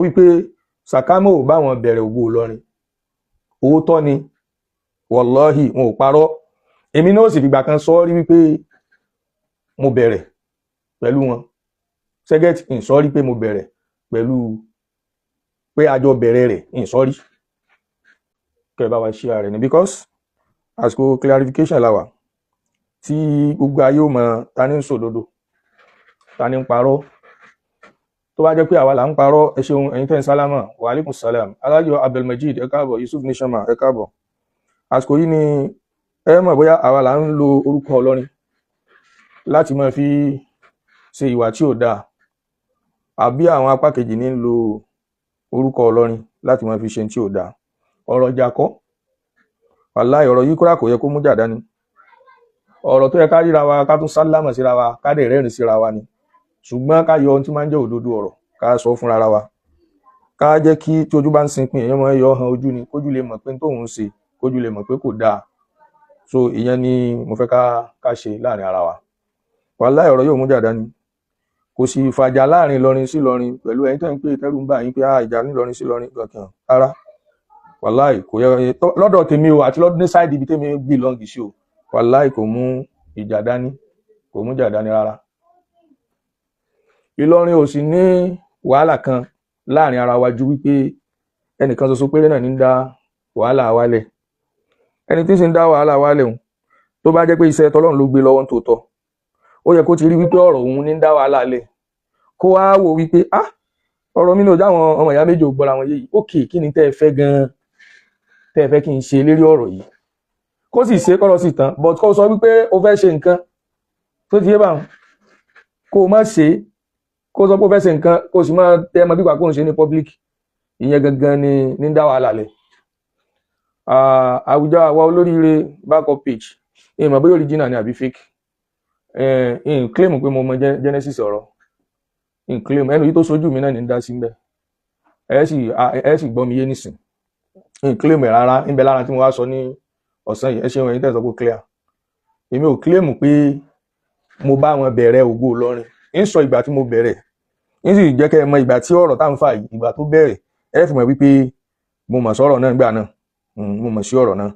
Wípé Sàkámọ́ ò bá wọn bẹ̀rẹ̀ Ògo Ìlọrin, òótọ́ ni, wàláhì, wọn ò parọ́. Èmi náà sì fìgbà kan sọ rí wípé mo bẹ̀rẹ̀ pẹ̀lú wọn. Sẹ́gẹ̀tì ń sọ rí pé mo bẹ̀rẹ̀ pẹ̀lú pé a jọ bẹ̀rẹ̀ rẹ̀, ń sọ rí. Kẹ́ ẹ bá wa share rẹ̀ ni, because àsìkò clarification la wà tí gbogbo ayé ò mọ ta ní ń sòdodo, ta ní ń parọ́. Tó bá jẹ́ pé àwa là ń parọ́, ẹ ṣeun. Ẹ̀yin tẹ́ ń sálámà, wa alaikum salam. Alájọ Abdulmajid, ẹ káàbọ̀. Yusuf Nishama, ẹ káàbọ̀. Àsìkò yìí ni ẹ mọ̀ bóyá àwa là ń lo orúkọ Ìlọrin láti máa fi ṣe ìwà tí ò dáa, àbí àwọn apá kejì ní ń lo orúkọ Ìlọrin láti máa fi ṣe tí ò dáa. Ọ̀rọ̀ ìjà kọ́, wàláì, ọ̀rọ̀ yìí kúrà kò yẹ kó mú jà dání. Ọ̀rọ̀ tó yẹ ká ríra wa, ká tún sálámà síra wa, ká dẹ̀ rẹ́rìn síra wa ni. Ṣùgbọ́n ká yọ ohun tí máa ń jẹ́ òdodo ọ̀rọ̀, ká sọ fúnra wa, ká jẹ́ kí tí ojú bá ń sinpin, èèyàn máa ń yọ han ojú ni, kójú lè mọ̀ pé tóun ń ṣe, kójú lè mọ̀ pé kò dáa. So ìyẹn ni mo fẹ́ ká ṣe láàrin ara wa. Wàláì, ọ̀rọ̀ yóò mú jà dání, kò sì fàjà láàrin Ìlọrin sí Ìlọrin pẹ̀lú ẹ̀yin tẹ́ ń pè tẹ́rù ń bà yín pé ìjà ní Ìlọrin sí Ìlọrin kankan rárá. Wàláì, kò yẹ lọ́dọ̀ tèmi o, àti lọ́dún ní side ibi tèmi belong sí o. Wàláì, kò mú ìjà dání, kò mú ìjà dání rárá. Ìlọrin ò sì ní wàhálà kan láàrin ara wa ju wípé ẹnìkan ṣoṣo péré náà ní ń dá wàhálà wálẹ̀. Ẹni tí ń sì ń dá wàhálà wálẹ̀ òun, tó bá jẹ́ pé iṣẹ́ tỌlọ́run ló gbé lọ́wọ́ tòótọ́, ó yẹ kó ti rí wípé ọ̀rọ̀ òun ní ń dá wàhálà lẹ̀, kó wá wò wípé, ah, ọ̀rọ̀ mi ní ojú àwọn ọmọ ìyá méjì ò gbọ́ra wọn yé yìí. Ókè, kí ni tẹ́ ẹ fẹ́ gan-an, tẹ́ ẹ fẹ́ kí n ṣe lérí ọ̀rọ̀ yìí? Kó sì ṣe kọ́rọ̀ sì tán. But kó sọ wípé o fẹ́ ṣe nǹkan tó ti yé báwọn, kó o má ṣe é, kó sọ pé o fẹ́ ṣe nǹkan, kó o sì máa tẹ́ ẹ mọ bí wàá kó o ṣe ní public, ìyẹn gangan ni ní dá wàhálà lẹ̀. Àwùjọ àwa olóríire, backup page, ìmọ̀ bóyá original ni àbí fake. N claim pé mo mọ genesis ọ̀rọ̀, n claim. Ẹnu yìí tó sojú mi náà ní dá sí mbẹ. Ẹ sì gbọ́ mi yé nísìn. N claim ẹ̀ rárá, ń bẹ lára tí mo wá sọ ní ọ̀sán yìí. Ẹ ṣeun, ẹ̀yin tẹ́ sọ pé clear. Èmi ò claim pé mo bá wọn bẹ̀rẹ̀ Ògo Ìlọrin. Ń sọ ìgbà tí mo bẹ̀rẹ̀, ń sì jẹ́ kẹ́ ẹ mọ ìgbà tí ọ̀rọ̀ tá à ń fà yìí, ìgbà tó bẹ̀rẹ̀. Ẹ fi mọ̀ wípé mo mọ̀ sọ̀rọ̀ náà nígbà náà. Mo mọ̀ sí ọ̀rọ̀ náà.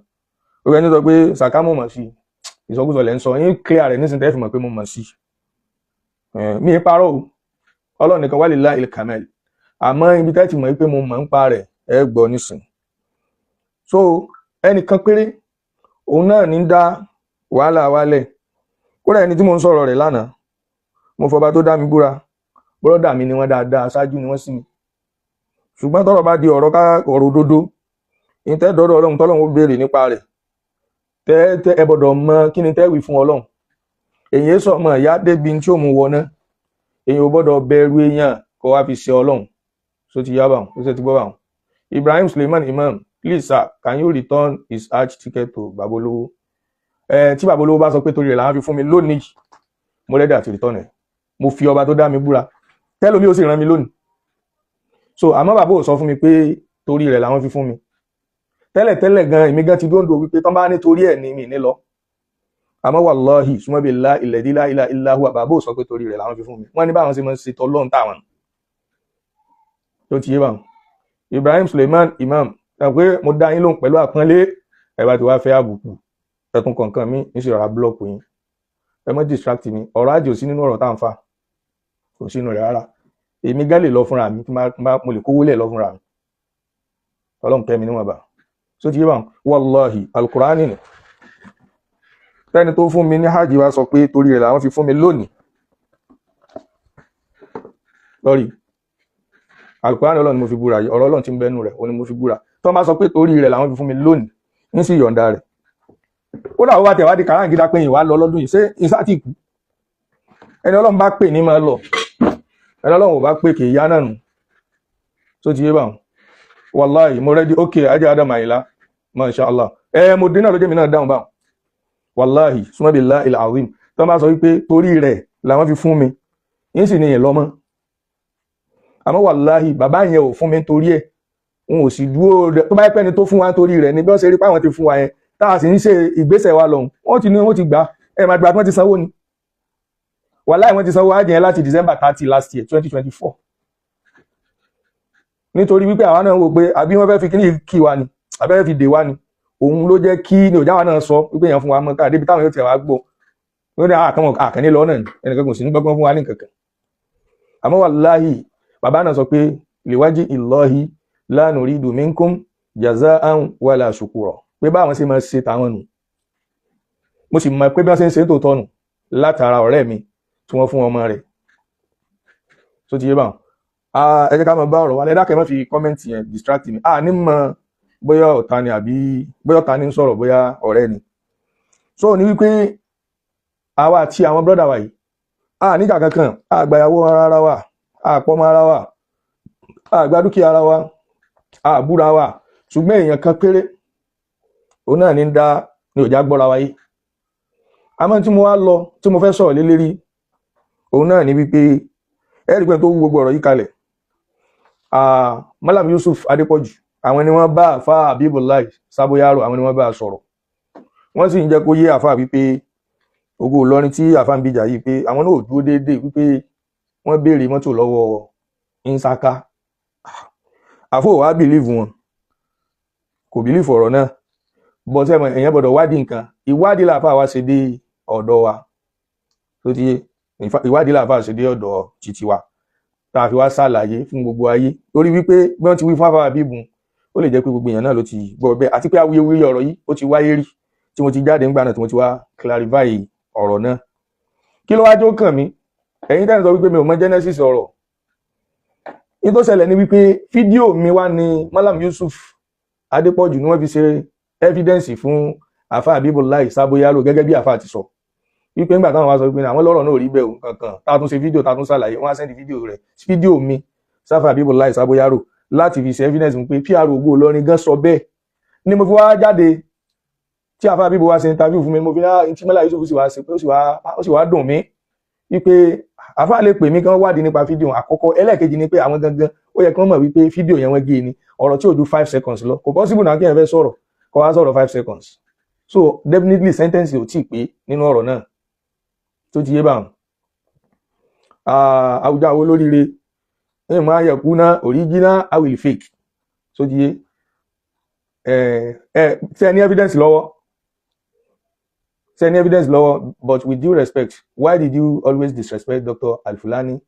Ó yẹ ní sọ pé Sàkámù mọ̀ sí, ìsọkúsọ lẹ́ ń sọ. Ń clear rẹ̀ nísìnyí tẹ́ fi mọ̀ pé mo mọ̀ sí. Mi ì parọ́ o, Ọlọ́run nìkan wà lillahi il-kamal. Àmọ́ ibi tẹ́ ti mọ̀ wípé mo mọ̀ ń pa rẹ̀, ẹ gbọ́ nísìn. So ẹnìkan péré òun náà ní dá wàhálà wálẹ̀. Kódà ẹni tí mo ń sọ̀rọ̀ rẹ̀ lánàá, mo fọba tó dá mi búra, bọ́dà mi ni wọ́n dáadáa, ṣáájú ni wọ́n sí mi. Ṣùgbọ́n tọ́rọ̀ bá di ọ̀rọ̀ ká ọ̀rọ̀ òdodo, ìtẹ́ dọ́dọ̀ Ọlọ́run, tọ́lọ́run ó béèrè nípa rẹ̀, tẹ́ tẹ́ ẹ gbọ́dọ̀ mọ kí ni tẹ́ wí fún Ọlọ́run. Èyí sọ ọmọ ìyá débi tí ó mú wọná. Èyí ò gbọ́dọ̀ bẹ̀rù èèyàn kó wá fi ṣe Ọlọ́run. So ti yá báwọn, ó ṣe ti gbọ́ báwọn. Ibrahim Suleiman Imam, please sir, can you return his hajj ticket to Babolowo? Ẹ tí Babolowo bá sọ pé torí rẹ̀ làwọn fi fún mi lónìí, mo ready àti return ẹ̀. Mo fi ọba tó dá mi búra, tẹ́lómi ó sì rán mi lónìí. So àmọ́ bàbá ò sọ fún mi pé torí rẹ̀ làwọn fi fún mi tẹ́lẹ̀tẹ́lẹ̀ gan. Èmi gan ti dóńdó wípé tán bá ní torí ẹ̀ ní mi ní lọ. Àmọ́ wàláhì, summa billahi alladhi la ilaha illa huwa, bàbá ò sọ pé torí rẹ̀ làwọn fi fún mi. Wọ́n ní báwọn ṣe máa ń ṣe tọ́lọ́run táwọn tó ti yé báwọn. Ibrahim Suleiman Imam, ẹ pé mo dá yín lóhùn pẹ̀lú àpọ́nlé. Ẹ bá ti wá fẹ́ àbùkù ẹkùn kọ̀ọ̀kan mi ní sì rọra block yín. Ẹ má distract mi. Ọ̀rọ̀ àjò sí nínú ọ̀rọ̀ tá à ń fà, kò sínú rẹ̀ rárá. Èmi gan lè lọ fúnra mi tí mo lè kówó lẹ̀ lọ fúnra mi. Ọlọ́run kẹ́mi níwọ̀nba. So ti yé báwọn. Wàláhì, alukurani ni tẹ́ni tó fún mi ní hajj wa sọ pé torí rẹ̀ làwọn fi fún mi lónìí. Lọ́rí alukurani Ọlọ́run ni mo fi búra yìí. Ọ̀rọ̀ Ọlọ́run tí ń bẹ́nu rẹ̀ òun ni mo fi búra. Tó bá sọ pé torí rẹ̀ làwọn fi fún mi lónìí, ń sì yọ̀ǹda rẹ̀. Kódà ó bá tẹ̀ wá di kàráǹgídá pé ìwà lọ lọ́dún yìí, ṣé ìsá ti kú? Ẹni Ọlọ́run bá pè ní máa lọ, ẹni Ọlọ́run ò bá pè kì í yá náà nù. Tó ti yé báwọn. Wàláhì, mo ready. Ok, ajá Adam Àyìnlá, masha Allah. Ẹ mo dín náà lójú mi náà dáhùn báwọn. Wàláhì, summa billahi al-azim, tó bá sọ wípé torí rẹ̀ làwọn fi fún mi, ń sì ní yẹn lọ́mọ́. Àmọ́ wàláhì, bàbá yẹn ò fún mi torí ẹ̀, n ò sì dúró rẹ̀. Tó bá yẹ pé ẹni tó fún wa torí rẹ̀ ni, bí wọ́n ṣe rí pé àwọn ti fún wa yẹn, tá a sì ń ṣe ìgbésẹ̀ wa lọ́hùn, wọ́n ti ní wọ́n ti gbà. Ẹ̀ máa gbà tí wọ́n ti sanwó ni. Wàláhì, wọ́n ti sanwó ájì yẹn láti December 30 last year, 2024. Nítorí wípé àwa náà wò pé àbí wọ́n fẹ́ fi kíní kí wa ni, àbí wọ́n fẹ́ fi dè wa ni. Òun ló jẹ́ kí ní òjá wa náà sọ wípé èèyàn fún wa mọ́ ká débi táwọn yóò tiẹ̀ wá gbọ́. Wọ́n ní àkànwọ̀n àkànní lọ náà ni, ẹnìkan kò sí ní gbọ́gbọ́n fún wa ní kankan. Àmọ́ wàláhì, bàbá náà sọ pé liwaji illahi la nuridu minkum jaza'an wala shukura, pé báwọn ṣe máa ṣe tàwọn nù. Mo sì mọ̀ pé bí wọ́n ṣe ń ṣe tòótọ́ nù látara ọ̀rẹ́ mi tí wọ́n fún ọmọ rẹ̀ tó ti yé báwọn. Ẹ jẹ́ ká máa bá ọ̀rọ̀ wa lẹ́dá kẹ́ má fi comment yẹn distract mi. A ní mọ̀ bóyá ọ̀tá ni àbí bóyá ọ̀tá ni ń sọ̀rọ̀, bóyá ọ̀rẹ́ ni. So ní wípé àwa àti àwọn brother wa yìí, a níjà kankan, a gbàyàwó ara wa, a pọ́nmọ́ ara wa, a gba dúkìá ara wa, a búra wa. Ṣùgbọ́n èèyàn kan péré òun náà ní ń dá ní òjá gbọ́ra wa yìí. Àmọ́ tí mo wá lọ tí mo fẹ́ sọ̀rọ̀ lé lérí òun náà ní wípé ẹ rí pé tó wú gbogbo ọ̀rọ̀ yìí kalẹ̀, Malam Yusuf Adépọ̀jù, àwọn ni wọ́n bá àfa Habibullah Saboyaro, àwọn ni wọ́n bá a sọ̀rọ̀. Wọ́n sì ń jẹ́ kó yé àfa wípé Ògo Ìlọrin tí àfa ń bìjà yìí, pé àwọn náà ò dúró déédéé, wípé wọ́n béèrè mọ́tò lọ́wọ́ Nsaka. Àfọ ò wá believe wọn, kò believe ọ̀rọ̀ náà. Bọ́sẹ̀ mọ̀, èèyàn gbọ́dọ̀ wádìí nǹkan. Ìwádìí làáfà wa ṣe dé ọ̀dọ̀ wa tó ti yé. Ìwádìí làáfà ṣe dé ọ̀dọ̀ títí wa tá a fi wá ṣàlàyé fún gbogbo ayé, torí wípé bí wọ́n ti wí fún àfáà bíbùn, ó lè jẹ́ pé gbogbo èèyàn náà ló ti gbọ́ bẹ́ẹ̀, àti pé awuyewuye ọ̀rọ̀ yìí ó ti wáyé rí tí mo ti jáde ńgbà náà tí mo ti wá clarify ọ̀rọ̀ náà. Kí ló wá jó kàn mí? Ẹ̀yin tẹ́ ń sọ wípé mi ò mọ genesis ọ̀rọ̀ ní tó ṣẹlẹ̀ ní wípé fídíò mi wá ní Malam Yusuf Adépọ̀jù ni wọ́n fi ṣe evidence fún àfa Habibullah Saboyaro, gẹ́gẹ́ bí àfa ti sọ wípé ńgbà táwọn wá sọ wípé àwọn lọ́rọ̀ náà ò rí bẹ́ẹ̀ o kankan, tá a tún ṣe fídíò, tá a tún ṣàlàyé, wọ́n á send fídíò rẹ̀, fídíò mi sáfà Habibullah Saboyaro láti fi ṣe evidence fún pé PR Ògo Ìlọrin gan sọ bẹ́ẹ̀ ni. Mo fi wá jáde tí àfa Habibu wá ṣe interview fún mi, mo fi ní tí Malam Yusuf sì wá ṣe pé ó sì wá dùn mí wípé àfa lè pè mí kí wọ́n wádìí nípa fídíò àkọ́kọ́. Ẹlẹ́ẹ̀kejì ni pé àwọn gangan ó yẹ kí wọ́n mọ̀ wípé fídíò yẹn wọ́n gé ni, ọ̀rọ̀ tí ò ju 5 seconds lọ. Kò possible náà kí ẹ fẹ́ sọ̀rọ̀ kó wá sọ̀rọ̀ 5 seconds. So definitely sentence ò tíì pé nínú ọ̀rọ̀ náà tó ti yé báwọn. Àwùjọ àwọn olóríire ẹ máa yẹ kú ná original awil fake tó ti yé. Ẹ ẹ ṣe ní evidence lọ́wọ́, ṣe ní evidence lọ́wọ́. But with due respect, why did you always disrespect Dr. Alfulani?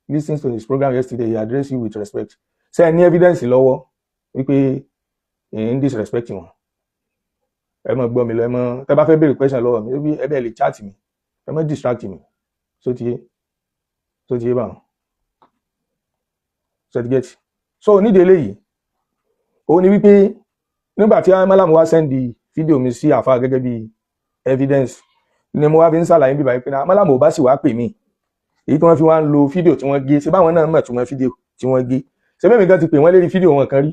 Listen to his program yesterday, he addressed you with respect. Ṣe ní evidence lọ́wọ́ wípé ń disrespect wọn? Ẹ má gbọ́ mi lọ, ẹ má tẹ́ bá fẹ́ béèrè question lọ́wọ́ mi, ẹ bẹ́ẹ̀ lè chat mi, ẹ má distract mi. So ti yé, so ti yé báwọn, so ti get. So nídìí eléyìí, òun ni wípé nígbà tí Malam wá send fídíò mi sí àfa gẹ́gẹ́ bí evidence ni mo wá fi ń ṣàlàyé bíbá yìí pé náà Malam ò bá sì wá pè mí, èyí tí wọ́n fi wá ń lo fídíò tí wọ́n gé ṣé báwọn náà mọ̀ tí wọ́n fídíò tí wọ́n gé ṣé bẹ́ẹ̀ mi gan ti pè wọ́n lérí fídíò wọn kan rí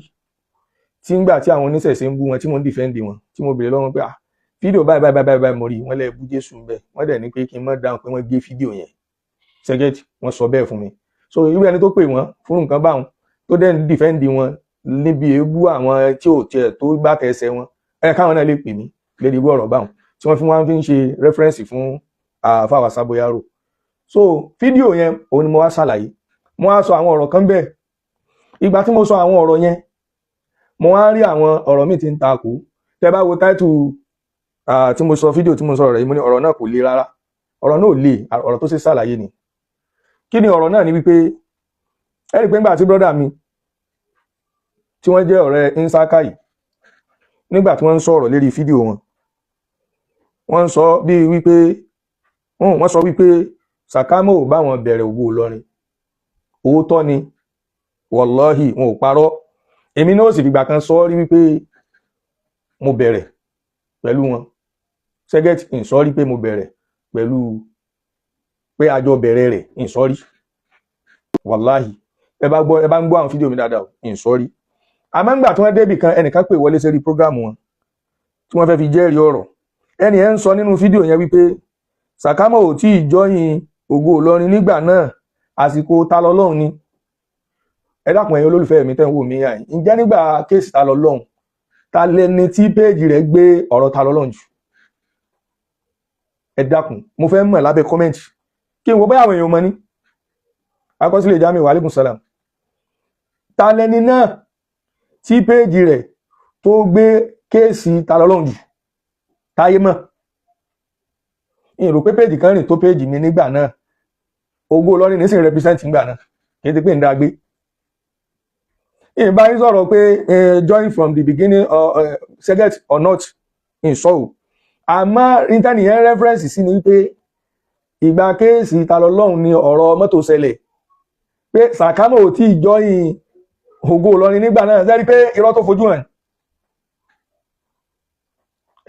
tí ń gbà tí àwọn oníṣẹ̀ṣe ń bú wọn, tí mo ń defend wọn, tí mo béèrè lọ́wọ́ pé ah, fídíò báyìí báyìí báyìí báyìí mo rí wọ́n lẹ́ bú Jésù ń bẹ̀, wọ́n dẹ̀ ní pé kí n má dáhùn pé wọ́n gé fídíò yẹn ṣẹ́gẹ́tì. Wọ́n sọ bẹ́ẹ̀ fún mi. So irú ẹni tó pè wọ́n fún nǹkan báwọn tó dẹ̀ ń defend wọn níbi èébú àwọn tí ò tiẹ̀ tó gbá tẹ̀sẹ̀ wọn, ẹ káwọn náà lè pè mí lédi irú ọ̀rọ̀ báwọn tí wọ́n fi wọ́n fi ń ṣe reference fún àfàwà Saboyaro. So fídíò yẹn òun ni mo wá ṣàlàyé, mo wá sọ àwọn ọ̀rọ̀ kan bẹ́ẹ̀. Ìgbà tí mo sọ àwọn ọ̀rọ̀ yẹn, mo wá rí àwọn ọ̀rọ̀ míì tí ń takò. Tẹ́ bá wo táìtù tí mo sọ fídíò tí mo sọ ọ̀rọ̀ yìí, mo ní ọ̀rọ̀ náà kò le rárá, ọ̀rọ̀ náà ò le, ọ̀rọ̀ tó ṣe ṣàlàyé ni. Kí ni ọ̀rọ̀ náà? Ni wípé ẹ rí i pé nígbà tí brother mi tí wọ́n jẹ́ ọ̀rẹ́ Nsaka yìí, nígbà tí wọ́n ń sọ̀rọ̀ lérí fídíò wọn, wọ́n ń sọ bíi wípé wọ́n sọ wípé Sàkámọ́ ò bá wọn bẹ̀rẹ̀ Ògo Ìlọrin. Òótọ́ ni, wọ̀lọ́hì, wọn ò parọ́. Èmi náà sì fìgbà kan sọ rí wípé mo bẹ̀rẹ̀ pẹ̀lú wọn sẹ́gẹ̀tì ìsọ́rí pé mo bẹ̀rẹ̀ pẹ̀lú pé a jọ bẹ̀rẹ̀ rẹ̀ ìsọ́rí. Wàláhì, ẹ bá gbọ́, ẹ bá ń gbọ́ àwọn fídíò mi dáadáa o, ìsọ́rí. Àmọ́ ńgbà tí wọ́n débì kan, ẹnìkan pè wọlé sórí program wọn tí wọ́n fẹ́ fi jẹ́rìí ọ̀rọ̀. Ẹnì yẹn ń sọ nínú fídíò yẹn wípé Sàkámọ̀ ò tí ì join Ògo Ìlọrin nígbà náà, àsìkò Ta lọ́lọ́run ni. Ẹ dákun, ẹ̀yin olólùfẹ́ mi tẹ́ ń wò mí yà yín, ǹjẹ́ nígbà case Ta lọ́lọ́run, ta lẹni tí péèjì rẹ̀ gbé ọ̀rọ̀ Ta lọ́lọ́run jù? Ẹ dákun, mo fẹ́ mọ̀ lábẹ́ comment kí n wo bóyá àwọn èèyàn mọ̀ ní akọsílẹ̀ Jamiu. Wa alaikum salam. Ta lẹni náà tí page rẹ̀ tó gbé case Ta lọ́lọ́run jù táyé mọ̀? Ìrò pé page kan rìn tó page mi nígbà náà. Ògo Ìlọrin ní sì ń represent nígbà náà, kì í ti pé ń dá gbé. Ìbá yín sọ̀rọ̀ pé join from the beginning or second or not ìsọ o, àmọ́ intaniyẹn reference sí ni pé ìgbà case Ta lọ́lọ́run ni ọ̀rọ̀ mọ́tò ṣẹlẹ̀, pé Sàkámọ̀ ò tí ì join Ògo Ìlọrin nígbà náà. Sẹ́rí pé irọ́ tó fojú hàn?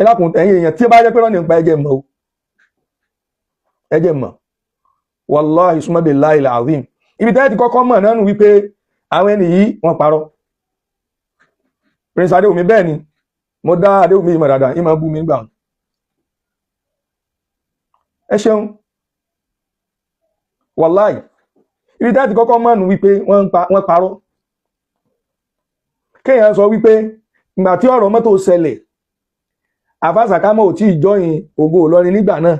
Ẹ dákun, ẹ̀yin èèyàn, tí ó bá jẹ́ pé rọ́ọ̀nì nípa, ẹ̀jẹ̀ mọ̀ o, ẹ̀jẹ̀ mọ̀. Wàláhi summa billahi alazim, ibi tẹ́ẹ̀ ti kọ́kọ́ mọ̀ náà nù wípé àwọn ẹni yìí wọ́n parọ́. Prince Adéwùmí, bẹ́ẹ̀ ni, mo dá Adéwùmí yìí mọ̀ dáadáa, ìmọ̀ bú mi gbà wọn. Ẹ ṣeun. Wàláì, ibi tẹ́ẹ̀ ti kọ́kọ́ mọ̀ nù wípé wọ́n parọ́, kéèyàn sọ wípé ìgbà tí ọ̀rọ̀ mọ́tò ṣẹlẹ̀, Àfáà Sàkámọ̀ ò tí ì join Ògo Ìlọrin nígbà náà,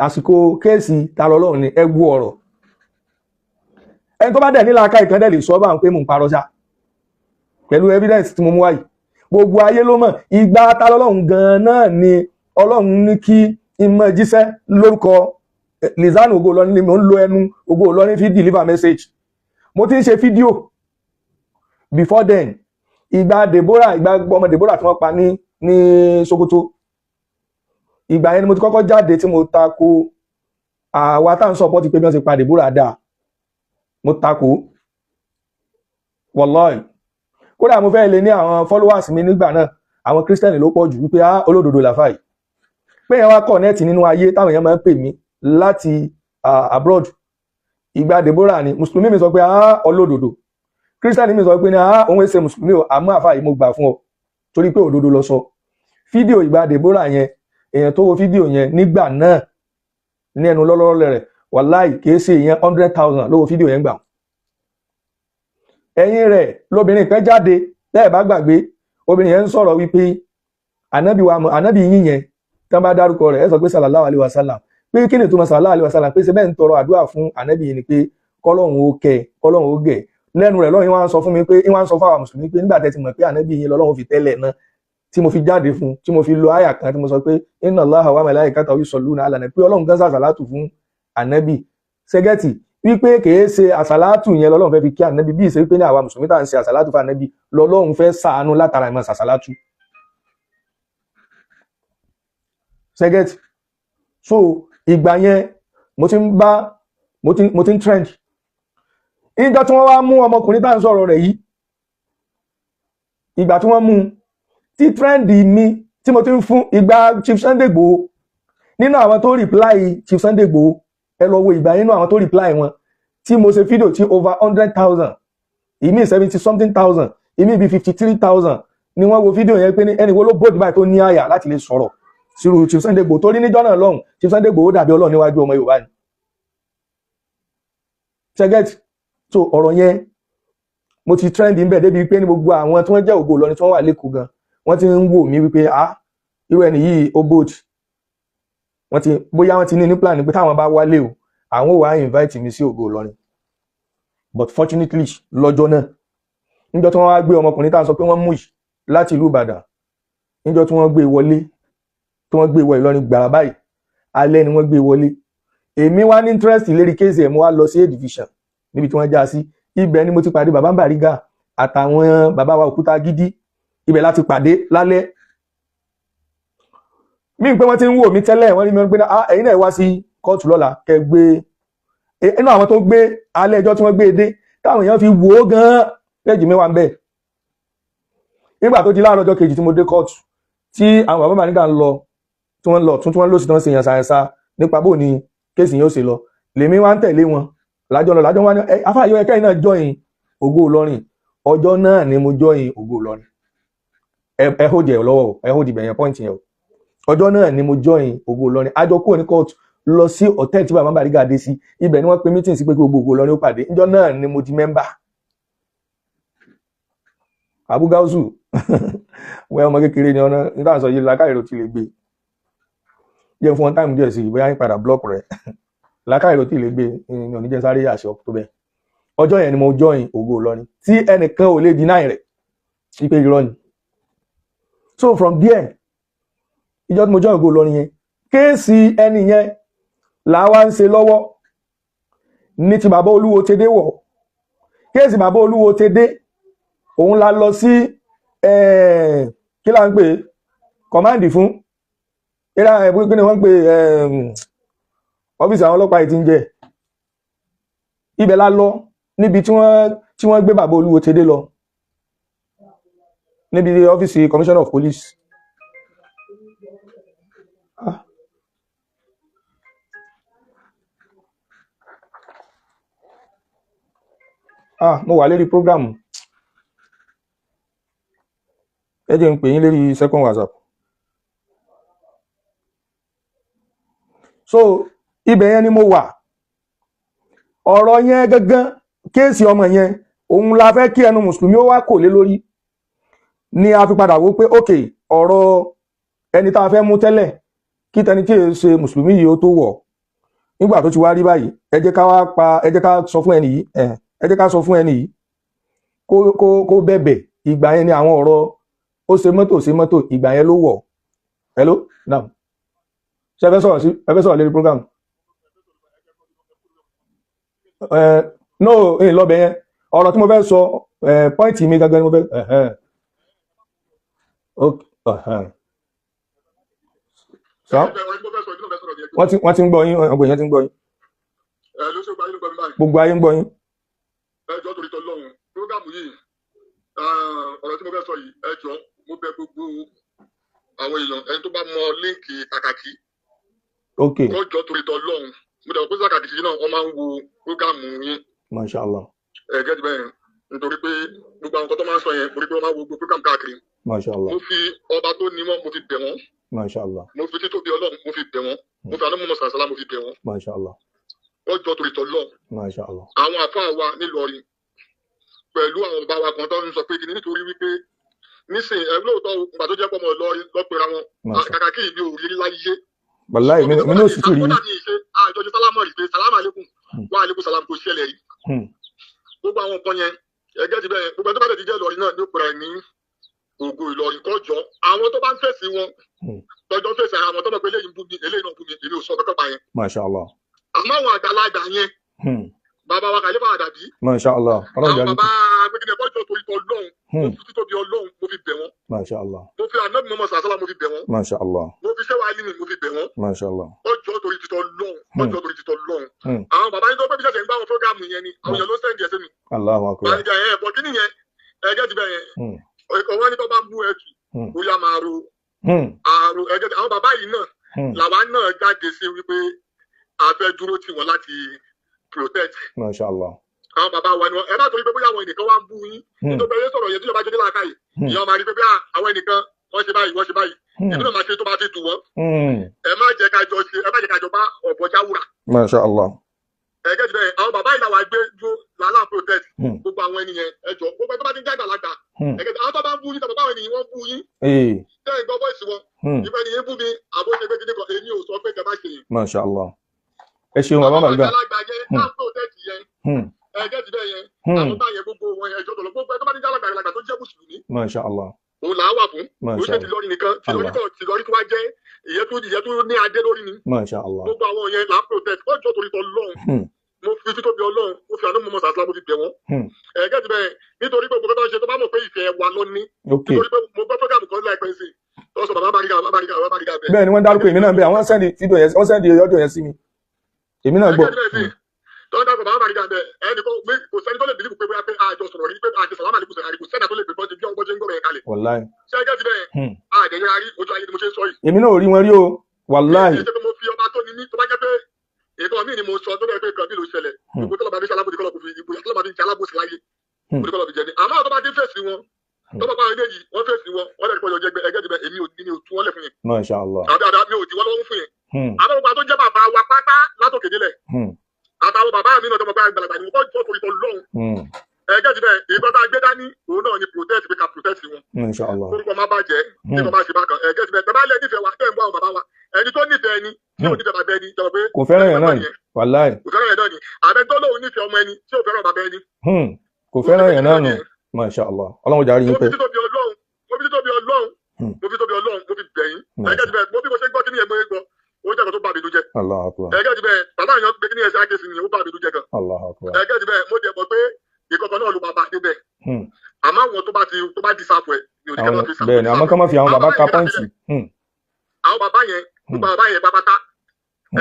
àsìkò case Ta lọ́lọ́run ni. Ẹ gbọ́ ọ̀rọ̀ ẹni tó bá dẹ̀ nílà ká ìkan dẹ̀ lè sọ bá ń pé mò ń parọ́ ṣá pẹ̀lú evidence tí mo mú wáyìí. Gbogbo ayé ló mọ̀, ìgbà Ta lọ́lọ́run gan-an náà ni Ọlọ́run ní kí ìmọ̀ jíṣẹ́ lórúkọ Lizan Ògo Ìlọrin ni mò ń lo ẹnu Ògo Ìlọrin fi deliver message. Mo ti ń ṣe fídíò before then. Ìgbà Deborah, ìgbà ọmọ Deborah tí wọ́n pa ní Sokoto, ìgbà yẹn ni mo ti kọ́kọ́ jáde tí mo tako àwa tá à ń support pé bí wọ́n ti pa Deborah dáa. Mo tako, wallahi. Kódà mo fẹ́ lè ní àwọn followers mi nígbà náà, àwọn Christian ló pọ̀ jù, wípé ah, olódodo làfà yìí, pé yẹn wá connect nínú ayé táwọn èèyàn máa ń pè mí láti abroad. Ìgbà Deborah ni mùsùlùmí mi sọ pé ah, olódodo. Christian mi sọ pé ní ah, òun ṣe mùsùlùmí o, àmọ́ àfà yìí, mo gbà fún ọ torí pé òdodo lọ sọ. Fídíò ìgbà Deborah yẹn, èèyàn tó wo fídíò yẹn nígbà náà ní ẹnu lọ́lọ́rọ́ rẹ̀, wàláì, kìí ṣe èèyàn 100,000 ló wo fídíò yẹn gbà. Ẹ̀yìn rẹ̀ lóbìnrin kan jáde. Lẹ́ẹ̀ bá gbàgbé, obìnrin yẹn ń sọ̀rọ̀ wípé ànábì wa, ànábì yín yẹn, tí wọ́n bá dárúkọ rẹ̀, ẹ sọ pé sallallahu alaihi wasallam, pé kí ni tó mọ sallallahu alaihi wasallam, pé ṣe bẹ́ẹ̀ ń tọrọ àdúrà fún ànábì yìí ni, pé kọ́lọ́hún ó kẹ́, kọ́lọ́hún ó gẹ̀. Lẹ́nu rẹ̀ lọ́yìn wá ń sọ fún mi pé wá ń sọ fún àwọn mùsùlùmí pé nígbà tẹ́ ti mọ̀ pé ànábì yìí lọ́lọ́run fi tẹ́lẹ̀ náà, tí mo fi jáde fún, tí mo fi lo àyà kan tí mo sọ pé inna Allaha wa malaikatahu yusalluna ala nabi, pé Ọlọ́run gan sàṣàlátù fún ànábì. Ṣẹgẹ́tì wípé kìí ṣe àṣàlátù yẹn lọ́lọ́run fẹ́ fi kí ànábì, bí ìṣe wípé ní àwa mùsùlùmí tá à ń ṣe àṣàlátù fún ànábì lọ́lọ́run fẹ́ ṣàánú látara ìmọ̀ àṣàlátù. Ṣẹgẹ́tì? So ìgbà yẹn mo ti ń bá mo ti ń trend. Ìjọ tí wọ́n wá mú ọmọkùnrin tá à ń sọ̀rọ̀ rẹ̀ yìí, ìgbà tí wọ́n mú un, tí trend mi tí mo ti ń fún ìgbà Chief Sunday Igboho, nínú àwọn tó reply Chief Sunday Igboho, ẹ lọ wo ìgbà nínú àwọn tó reply wọn tí mo ṣe fídíò tí over 100,000, ìmí seventy something thousand, ìmí bíi 53,000 ni wọ́n wo fídíò yẹn, pé ní ẹni wo ló bóde báyìí tó ní àyà láti lè sọ̀rọ̀ sírú Chief Sunday Igboho, torí níjọ́ náà lọ́hùn, Chief Sunday Igboho dàbí Ọlọ́run níwájú ọmọ Yorùbá ni. Ṣẹgẹ́tì? So ọ̀rọ̀ yẹn, mo ti trend ń bẹ̀ débi pé ní gbogbo àwọn tí wọ́n jẹ́ Ògo Ìlọrin tí wọ́n wà lẹ́kọ̀ọ́ gan, wọ́n ti ń wò mí wípé ah, irú ẹni yìí ó bold. Wọ́n ti bóyá wọ́n ti ní plan pé táwọn bá wálé o, àwọn ò wá invite mi sí Ògo Ìlọrin. But fortunately, lọ́jọ́ náà, níjọ́ tí wọ́n wá gbé ọmọkùnrin tá à ń sọ pé wọ́n mú yìí láti ìlú Ìbàdàn, níjọ́ tí wọ́n gbé wọlé, tí wọ́n gbé wọ Ìlọrin gbàrà báyìí, alẹ́ ni wọ́n gbé wọlé. Èmi wá ní interest lérí case ẹ̀, mo wá lọ sí A division níbi tí wọ́n já sí. Ibẹ̀ ni mo ti pàdé bàbá Bàrígà àtàwọn bàbá wa Òkúta Gidi. Ibẹ̀ láti pàdé lálẹ́ mí pé wọ́n ti ń wò mí tẹ́lẹ̀. Wọ́n rí mi pé ah, ẹ̀yin náà wá sí kóòtù lọ́la kẹ́ gbé inú àwọn tó gbé alẹ́ ẹjọ́ tí wọ́n gbé e dé, táwọn èèyàn fi wò ó gan-an péjì mi wà ń bẹ̀. Nígbà tó di láàárọ̀ ọjọ́ kejì tí mo dé kóòtù, tí àwọn bàbá Bàrígà ń lọ, tí wọ́n lọ tún, tí wọ́n lọ sí, tí wọ́n ṣe yàn ṣàyẹ̀sà nípa bó ni case yẹn ó ṣe lọ, lèmi wá ń tẹ̀lé wọn lájọ lọ lájọ. Wá ní afáàyọ ẹkẹ́ yìí náà join Ògo Ìlọrin. Ọjọ́ náà ni mo join Ògo Ìlọrin. Ẹ hold ẹ lọ́wọ́ o, ẹ hold ibẹ̀ yẹn, point yẹn o. Ọjọ́ náà ni mo join Ògo Ìlọrin. Àjọ kúrò ní court lọ sí hòtẹ́ẹ̀lì tí bàbá Bàrígà dé sí. Ibẹ̀ ni wọ́n pe meeting sí pé kí gbogbo Ògo Ìlọrin ó pàdé. Níjọ́ náà ni mo di member. Abu Gausu, wẹ́ ọmọ kékeré ni ọ̀nà nígbà sọ yìí, làákàyè ló ti lè gbé jẹ́ fún wọn time díẹ̀ sí i, bóyá ń padà block rẹ̀. Làákàyè ló ti lè gbé ní oníjẹ́ sáré àṣọ tó bẹ́ẹ̀. Ọjọ́ yẹn ni mo join Ògo Ìlọrin tí ẹnìkan ò lè deny rẹ̀ wípé irọ́ ni. So from there, ìjọ tí mo join Ògo Ìlọrin yẹn, case ẹni yẹn là wá ń ṣe lọ́wọ́ ní ti bàbá Olúwo tedé wọ̀. Case bàbá Olúwo tedé, òun la lọ sí, kí là ń pè, command fún eré ẹ̀, kí ni wọ́n ń pè, ọ́fíìsì àwọn ọlọ́pàá yìí ti ń jẹ́ ibẹ̀ la lọ, níbi tí wọ́n gbé bàbá Olúwo tedé lọ, níbi ọ́fíìsì commissioner of police. Ah. Ah, mo wà lérí program. Ẹ jẹ́ n pè yín lérí second WhatsApp. So ibẹ̀ yẹn ni mo wà. Ọ̀rọ̀ yẹn gangan, case ọmọ yẹn, òun la fẹ́ kí ẹnu mùsùlùmí ó wá kò lé lórí ni a fi padà wò pé ok, ọ̀rọ̀ ẹni tá a fẹ́ mú tẹ́lẹ̀ kí tẹni tí èé ṣe mùsùlùmí yìí ó tó wọ̀, nígbà tó ti wá rí báyìí, ẹ jẹ́ ká wá pa, ẹ jẹ́ ká sọ fún ẹni yìí, ẹ jẹ́ ká sọ fún ẹni yìí kó bẹ̀bẹ̀. Ìgbà yẹn ni àwọn ọ̀rọ̀ ó ṣe mọ́tò ṣe mọ́tò, ìgbà yẹn ló wọ̀. Hello, now, ṣe ẹ fẹ́ sọ̀rọ̀ sí, ẹ fẹ́ sọ̀rọ̀ lórí program? Ẹ no, ẹ lọ́bẹ̀ yẹn. Ọ̀rọ̀ tí mo fẹ́ sọ, ẹ point mi gangan ni mo fẹ́. Ẹ̀hẹ́n, ok, ẹ̀hẹ́n. Sọ wọ́n ti ń gbọ́ yín, ọgbọ̀n èèyàn ti ń gbọ́ yín. Gbogbo ayé ń gbọ́ yín. Ẹ jọ̀ọ́, torí tọlọ́run, program yìí, ọ̀rọ̀ tí mo fẹ́ sọ yìí, ẹ jọ̀ọ́, mo bẹ̀ gbogbo àwọn èèyàn, ẹni tó bá mọ link Kàkàkí, kó jọ̀ọ́ torí tọlọ́run. Mo dẹ̀ mọ̀ pé Kàkàkí náà, wọ́n máa ń wo program yín. Masha Allah. Ẹ gẹ́gẹ́ bẹ́ẹ̀, nítorí pé gbogbo àwọn nǹkan tó máa ń sọ yẹn, mo rí pé wọ́n máa ń wo gbogbo program káàkiri. Masha Allah. Mo fi ọba tó ní wọn, mo fi bẹ̀ wọ́n. Masha Allah. Mo fi títóbi Ọlọ́run, mo fi bẹ̀ wọ́n. Mo fi àánú mọ́mọ́ sàrásálá, mo fi bẹ̀ wọ́n. Masha Allah. Wọ́n jọ̀ọ́ torí tọlọ́run. Masha Allah. Àwọn àfáà wa nílọrin pẹ̀lú àwọn bàbá wa kan tó ń sọ pé kìíní, nítorí wípé nísìnyí ẹ lóòótọ́, ìgbà tó jẹ́ pọ́mọ Ìlọrin lọ́pẹ̀ra wọn. Masha. Kàkà kí ìbí òrí láyé. Wàláì, mi náà sì tún rí. Kódà mi ṣe àjọṣe sálámọ̀ rí pé sàlámà alẹ́kùn wà alẹ́kùn sàlámù, kò ṣẹlẹ̀ rí. Gbogbo àwọn nǹkan yẹn, ẹgẹ́ ti bẹ́ẹ̀, gbogbo ẹni tó bá tẹ̀ ti jẹ́ Ìlọrin náà ní òpèrè ní Ògo Ìlọrin, kọjọ àwọn tó bá ń fèsì wọn, tọjọ́ fèsì ara wọn, tó mọ̀ pé eléyìí ń bú mi, eléyìí náà bú mi, èmi ò sọ kọ́kọ́ pa yẹn. Masha Allah. Àmọ́ àwọn àgbàlagbà yẹn, bàbá wa Kàlífà Àdàbí, Masha Allah, Ọlọ́run àwọn jẹ́ bàbá gbẹgẹdẹ, kọjọ torí tọ lọ́hùn. Mo fi títóbi Ọlọ́run, mo fi bẹ̀ wọ́n. Masha Allah. Mo fi Ànábì Mọ́mọ́ sàṣálà, mo fi bẹ̀ wọ́n. Masha Allah. Mo fi sẹ́wà alimi, mo fi bẹ̀ wọ́n. Masha Allah. Ọjọ́ torí títọ́ lọ́hùn, ọjọ́ torí títọ́ lọ́hùn. Àwọn bàbá yín tó pé bí sẹ̀sẹ̀ ń gbá wọn program yẹn ni àwọn èèyàn ló send ẹ̀ sí mi. Allahu akbar. Bàjẹ́ ẹ̀ bọ̀ kí nìyẹn, ẹgẹ́ ti bẹ̀ yẹn, ọwọ́ ní tó bá bú ẹtù, ó yá máa ro àrò ẹgẹ́. Àwọn bàbá yìí náà làwa náà jáde sí wípé a fẹ́ dúró tì wọ́n láti protect. Masha Allah. Àwọn bàbá wa ni wọn. Ẹ má torí pé bóyá àwọn ẹnìkan wá ń bú yín, nítorí pé ẹ sọ̀rọ̀ yẹn tí yọba jẹ́ láàká yìí, ìyá máa rí pé bóyá àwọn ẹnìkan wọ́n ṣe báyìí, wọ́n ṣe báyìí, èmi náà máa ṣe tó bá ti tù wọ́n. Ẹ má jẹ́ ká jọ ṣe, ẹ má jẹ́ ká jọ bá ọ̀bọ jáwúrà. Masha Allah. Ẹgẹ́ ti bẹ́ẹ̀, àwọn bàbá yìí làwọn gbé dúró làálàá protect. Gbogbo àwọn ènìyàn, ẹ jọ, gbogbo ẹ tó bá ti ń jágbà lágbà, ẹgẹ́ àwọn tó bá ń bú yín, tàbí àwọn ènìyàn wọ́n bú yín, tẹ́ ẹ̀ gbọ́ voice wọn, ìfẹ́ ni yín bú mi àbó ṣe pé kíní kan, èmi ò sọ pé kẹ má ṣe yẹn. Masha Allah, ẹ ṣeun bàbá Àwọn màlúgbà. àgbàlagbà yẹn náà protect yẹn, ẹgẹ́ ti bẹ́ẹ̀ yẹn, àwọn bá yẹn, gbogbo wọn, ẹjọ́ tó lọ, gbogbo ẹ tó bá ti ń jágbà lágbà tó jẹ́ mùsùlùmí, Masha Allah. òun là á wà fún. Masha Òun ṣe ti lọrin nìkan, ti lọrin Allah. kọ ti lọrin tó wá jẹ́ ìyẹn tó ní adé lórí ni. Masha Allah. Gbogbo àwọn yẹn là á protect, ó jọ torí tọ lọ́hùn. Mo fi títóbi Ọlọ́run, mo fi àánú mọ́mọ́ sàṣà, mo fi bẹ̀ wọ́n. Ẹ̀gẹ́ ti bẹ́ẹ̀, nítorí pé gbogbo tó ń ṣe, tó bá mọ̀ pé ìfẹ́ wa lọ ní, nítorí pé mo gbọ́ program kan láìpẹ́ sí, tó sọ bàbá Bariga, bàbá Bariga, bàbá Bariga bẹ́ẹ̀. Bẹ́ẹ̀ ni wọ́n dárúkọ èmi náà bẹ́ẹ̀, àwọn send fídíò yẹn, wọ́n send audio yẹn sí mi, èmi náà gbọ́. Ẹ̀gẹ́ ti bẹ́ẹ̀ sí, tó ń dárúkọ bàbá Bariga bẹ́ẹ̀, ẹnì kan kò sẹ́ni tó lè believe pé bóyá pé àjọ sọ̀rọ̀ rí, pé àjọ sàlámà àlékún sọ̀rọ̀, kò sẹ́ni tó lè pè bọ́sẹ̀ bí ọgbọ́n ṣe ń gbọ́rọ̀ yẹn kalẹ̀. Wàláì. Ṣé ẹgẹ́ ti bẹ́ẹ̀, àdéhùn arí ojú ayé ni mo ṣe ń sọ yìí. Èmi náà ò rí wọn rí o, wàláì. Kì í ṣe pé mo fi ọba tó ní mí, tó bá jẹ́ pé nǹkan míì ni mo sọ tó bẹ́ẹ̀ pé nǹkan míì ló ṣẹlẹ̀, gbogbo tó lọ́ba fi ṣe alábòsí kọ́lọ̀ kò fi ìbò tó lọ́ba fi ṣe alábòsí láyé, kò ní kọ́lọ̀ fi jẹ ní. Àmọ́ àwọn tó bá ti ń fèsì wọn, tó bá pa àwọn eléyìí, wọ́n fèsì wọn, wọ́n lè kọ́ jẹ ẹgẹ́ ti bẹ, èmi ò ní, mi ò tú wọn lẹ̀ fún yẹn. Masha Allah. Àbí àdá mi ò dí wọn lọ́wọ́ fún yẹn. Àmọ́ gbogbo àwọn tó jẹ́ bàbá wa pátá látòkè délẹ̀, àtàwọn bàbá mi náà tó mọ̀ pé àgbàlagbà ni wọ́n, kọ́ jọ́ torí tọ́ lọ́hùn. Ẹgẹ́ ti bẹ, ìgbọ́n tá a gbé dání òun náà ni protect, pé ká protect wọn, Masha Allah. orúkọ má bàjẹ́, kí wọ́n má ṣe bákan. Ẹgẹ́ ti bẹ, tẹ́ bá lẹ́ nífẹ̀ẹ́ wa, tẹ́ ń bọ́ àwọn bàbá wa, ẹni tó nífẹ̀ẹ́ ni. Tí ò nífẹ̀ẹ́ bàbá ẹni jọ̀wọ́ pé Kò fẹ́ràn yẹn náà ni, wàláì. Kò fẹ́ràn yẹn náà ni. Àbẹ tó lóun nífẹ̀ẹ́ ọmọ ẹni tí ò fẹ́ràn bàbá ẹni. Kò fẹ́ràn yẹn náà nù. Masha Allah, Ọlọ́run jàre yín Mo pẹ́. fi títóbi Ọlọ́run, mo fi títóbi Ọlọ́run, mo fi títóbi Ọlọ́run, mo fi bẹ̀yìn. Ẹgẹ́ ti bẹ́ẹ̀, mo bí mo ṣe gbọ́ kí ni ẹ̀ mo gbọ́, ó jẹ́ kan tó bà mí jẹ́. Allahu akbar. Ẹgẹ́ ti bẹ́ẹ̀, bàbá yẹn gbé kí ni ẹ̀ ṣe àkẹ́sì ni ó bà mí jẹ́ gan. Allahu akbar. Ẹgẹ́ ti bẹ́ẹ̀, mo dẹ̀ mọ̀ pé ìkọ̀kọ̀ náà ló máa bá débẹ̀. Àmọ́ àwọn tó bá ti tó bá dísàpọ̀ ẹ̀ mi ò ní kẹ́ Àwọn máa fi sàpọ̀. bẹ́ẹ̀ ni, àmọ́ ká má fi àwọn bàbá ka pọ́ǹtì. Àwọn bàbá yẹn, gbogbo bàbá yẹn pápátá.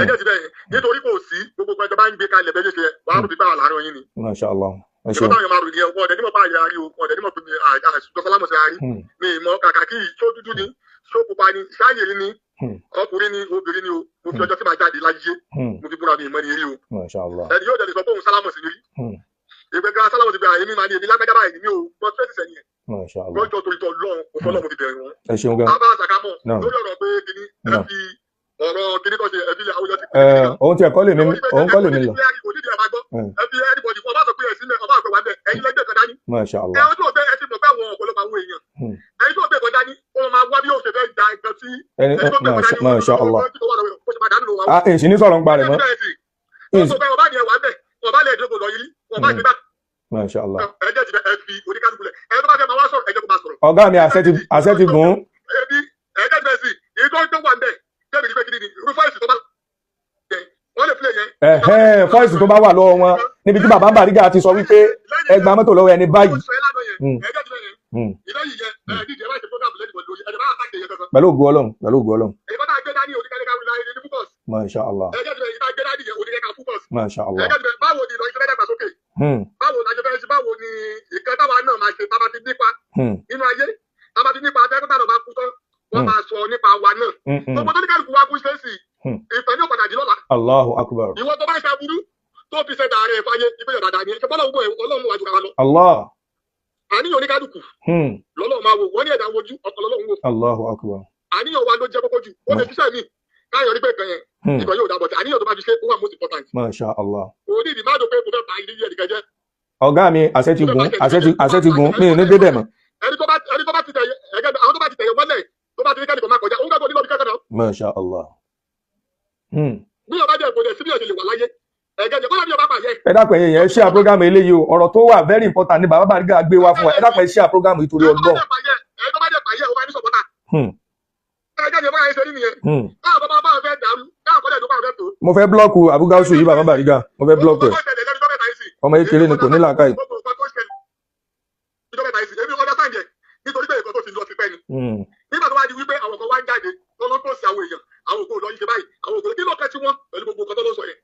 Ẹgẹ́ ti bẹ́ẹ̀, nítorí kò sí gbogbo pẹ́ tó bá ń gbé kalẹ̀ bẹ́ẹ̀ ṣe wàá rò bí báwa láàárín yín ni. Masha Allah, ẹ Ìkọ́ ṣeun. táwọn yẹn máa rò nìyẹn, wọn ọ̀dẹ̀ nímọ̀ bá àyè àárí o, wọn ọ̀dẹ̀ nímọ̀ pé mi àṣùjọ sálámọ̀ sí àárí. Mi ì mọ̀ kàkà kí ṣó dúdú ni, ṣó pupa ni, ṣáàyè ni, ọkùnrin ni, obìnrin ni o, mo fi ọjọ́ tí màá jáde láyé, mo fi búra mi ìmọ̀ ni eré o. Masha Allah. Ẹni yóò dẹ̀ lè sọ pé òun sálámọ̀ sí mi rí. Ìgbẹ́ gan sálámọ̀ sí mi, àyè mi máa ní èmi lágbájá báyìí mi ò gbọ́ tẹ́sí sẹ́yìn ẹ̀. Masha Allah. Lọ́jọ́ torí tọ́ lọ́hùn, mo fọ́ lọ́hùn mo fi bẹ̀rẹ̀ wọn. Ẹ ṣeun gan. Àbá àṣàkámọ̀ Naam. lórí ọ̀rọ̀ pé kíní ẹ Naam. fi ọ̀rọ̀ kíní kan ṣe ẹbí àwùjọ ti Ẹ òun tiẹ̀ kọ́ lèmi, òun kọ́ lèmi lọ. Kò nídìí ẹ̀ máa gbọ́. Ẹ fi anybody fún ọba sọ pé ẹ̀sìn mẹ́ ọba àgbẹ̀ wà bẹ́ẹ̀ ẹ̀yin lẹ́gbẹ̀ẹ́ kan dání. Masha Ẹ Allah. ọjọ́ òbẹ́ ẹ ti mọ̀ pé àwọn ọ̀pọ̀lọpọ̀ àwọn èèyàn. Ẹ̀yin tó gbé kan dání, ó máa wá bí ó ṣe fẹ́ da nǹkan tí Ẹni ẹni tó gbé kan dání. Masha Allah. Ó ṣe máa dánú lò wá. Ah, èsì ní sọ̀rọ̀ ń parẹ̀ mọ́. Tó bẹ́ẹ̀ ọba ni ẹ wà bẹ́ẹ̀, ọba lẹ̀ dógò lọ yìí, ọba ti bá Masha Allah. ẹ jẹ́ ti bẹ́ ẹ fi oníkálukú lẹ̀. Ẹ tó bá fẹ́ máa wá sọ̀rọ̀, ẹ jẹ́ kó máa sọ̀rọ̀. Ọ̀gá mi, àṣẹ ti gùn. Ẹbí ẹ̀ẹ́dẹ́ ti bẹ́ẹ̀ sí, èyí tó wà ń bẹ̀, tẹ́mi ní pé kí ni rúfáìsì tó bá yẹn, wọ́n lè filẹ̀ yẹn. Ẹ̀hẹ́n, fọ́ìsì tó bá wà lọ́wọ́ wọn níbi tí bàbá Bariga ti sọ wípé ẹ gba mọ́tò lọ́wọ́ ẹni báyìí. Pẹ̀lú ògo Ọlọ́run, pẹ̀lú ògo Ọlọ́run. Masha Allah. Masha Allah. Báwo ni Ìlọrin ṣe fẹ́ dàgbàsókè? Báwo la ṣe fẹ́ ṣe? Báwo ni ìkan táwa náà máa ṣe tábà ti nípa nínú ayé? Tábà ti nípa abẹ́rẹ́ táwọn bá kú tán, wọ́n máa sọ nípa wa náà. Gbogbo tó ní kálukú wa kú ṣe é sì, ìfẹ́ ní òpàdà dì lọ́la. Allahu akbar. Ìwọ tó bá ń ṣe aburú tó fi ṣe dàrẹ́ fáyé ìpínlẹ̀ dàdà ni ṣe bọ́lá owó ẹ̀ Ọlọ́run wájú ká lọ. Allah. Àníyàn oníkálukú lọ́lọ́run máa wò, wọ́n ní ẹ̀dá wojú ọkọ̀ lọ́lọ́run wò. Allahu akbar. Àníyàn wa ló jẹ́ kókó jù. Ó lè ṣiṣẹ́ mi káyọ̀ rí pé kan yẹn ìkan yóò dábọ̀ tí àníyàn tó bá fi ṣe ó wà most important. Masha Allah. Òní ìdí máa dùn pé kò fẹ́ ba ilé yẹn nìkan jẹ́. Ọ̀gá mi, àṣẹ ti gùn, àṣẹ ti gùn, mi ò ní débẹ̀ mọ́. Ẹni tó bá ti tẹ̀yẹ ẹgẹ́ àwọn tó bá ti tẹ̀yẹ mọ́lẹ̀ tó bá ti rí kẹ́nìkan máa kọjá òun gbàgbọ́ nílò bí kẹ́kẹ́ náà. Masha Allah. Bí ọba jẹ́ ìkọjẹ́ síbí ọ̀sẹ̀ lè wà láyé ẹgẹ́ jẹ́ kọ́lá bí ọba pàṣẹ. Ẹ dákun ẹ̀yin yẹn, share program eléyìí o, ọ̀rọ̀ tó wà very important ni bàbá Bariga gbé wá fún wa. Ẹ dákun ẹ share program yìí torí Ọlọ́run. Ẹni tó bá jẹ́ pàṣẹ ó máa ní sọ̀pọ̀tà. Ẹgẹ́ jẹ́ báyìí ṣe rí nìyẹn. Káwọn bàbá bá fẹ́ dàrú, káwọn kọ́lẹ̀ tó bá fẹ́ tó. Mo fẹ́ blọ́ọ̀kù Abu Gausu yìí, bàbá Bariga, mo fẹ́ blọ́ọ̀kù ẹ̀. Ọmọ kékeré ni, kò ní làákàyè. Nítorí pé nǹkan tó ti lọ ti pẹ́ ni. Nígbà tó wá di wípé àwọn kan wá ń jáde tó ló ń pòsì àwọn èèyàn, àwọn òkú òlò yìí ṣe báyìí, àwọn òkú kí ló kẹ́ tí wọ́n pẹ̀lú gbogbo nǹkan tó ló sọ yẹn.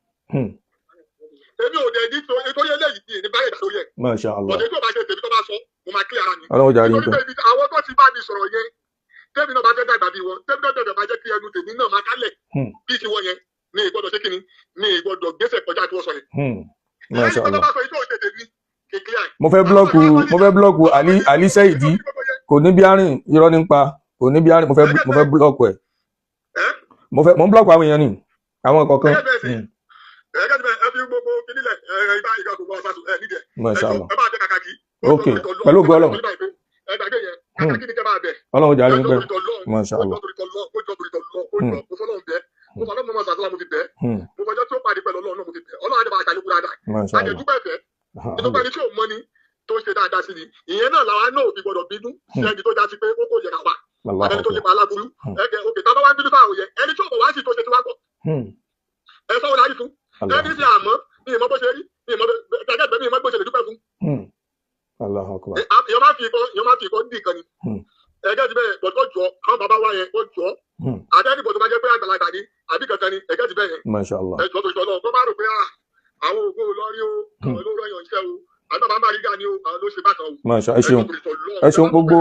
Èmi ò dẹ̀ nítorí eléyìí ní ní báyìí lórí ẹ̀. Masha Allah. Bọ̀dé tó bá ṣe tèmi tó bá sọ, mo máa clear ara mi. Ọlọ́run jàre yín Nítorí pẹ́. pé ibi àwọn tó ti bá mi sọ̀rọ̀ yẹn, tèmi náà bá fẹ́ dàgbà bí wọn, tèmi náà dẹ̀ bá jẹ́ kí ẹnu tèmi náà máa kálẹ̀ bí ti wọ́n yẹn, mi ì gbọ́dọ̀ ṣé kíni, mi ì gbọ́dọ̀ gbèsè kọjá tí wọ́n sọ yẹn. Masha Ẹni tó Allah. bá sọ yìí tó ṣe tèmi, kékeré. Mo fẹ́ blọ́ọ̀kù Ali Ali Sẹ́yìdì, kò ní bí arìn, irọ́ ní pa, kò ní bí arìn, mo fẹ́ blọ́ọ̀kù ẹ̀. Mo ń blọ́ọ̀kù àwọn èèyàn ni àwọn kọ̀ọ̀kan. Masha Allah. Ok, pẹ̀lú ògo Ọlọ́run. Ọlọ́run jàre yín pẹ́. Masha Allah. Masha Allah. Nítorí ẹni tí ò mọ ni tó ṣe dáadáa sí ni, ìyẹn náà làwa náà ò fi gbọdọ̀ bínú sí ẹni tó já sí pé ó kò yẹra wa àtẹni tó ṣe pa aláburú ẹgẹ òkè tá a bá wá ń bínú sáà òye ẹni tí ò bọ̀ wá sí tó ṣe tí wá gbọ́ ẹ sọ́wọ́n láyé fún ẹni tí àmọ́ ní ìmọ̀ bó ṣe rí ní ìmọ̀ gẹ́gẹ́ bí ìmọ̀ bó ṣe lè dúpẹ́ fún. Allahu akbar. Ìyẹn máa fi ìkan, ìyẹn máa fi ìkan dì kan ni. Ẹgẹ́ ti bẹ́ẹ̀ bọ̀dọ̀ jọ àwọn bàbá wa yẹn ó jọ àtẹ́ni bọ̀dọ̀ bá jẹ́ pé àgbàlagbà ni àbí kankan ni ẹgẹ́ ti bẹ́ẹ̀ yẹn. Masha Allah. Ẹ jọ tó jọ lọ tó bá rò pé àwọn ògo lọ́rí o, àwọn ló rọyàn iṣẹ́ o, àbí bàbá Bariga ni o, àwọn ló ṣe bákan o. Masha, ẹ ṣeun, ẹ ṣeun gbogbo.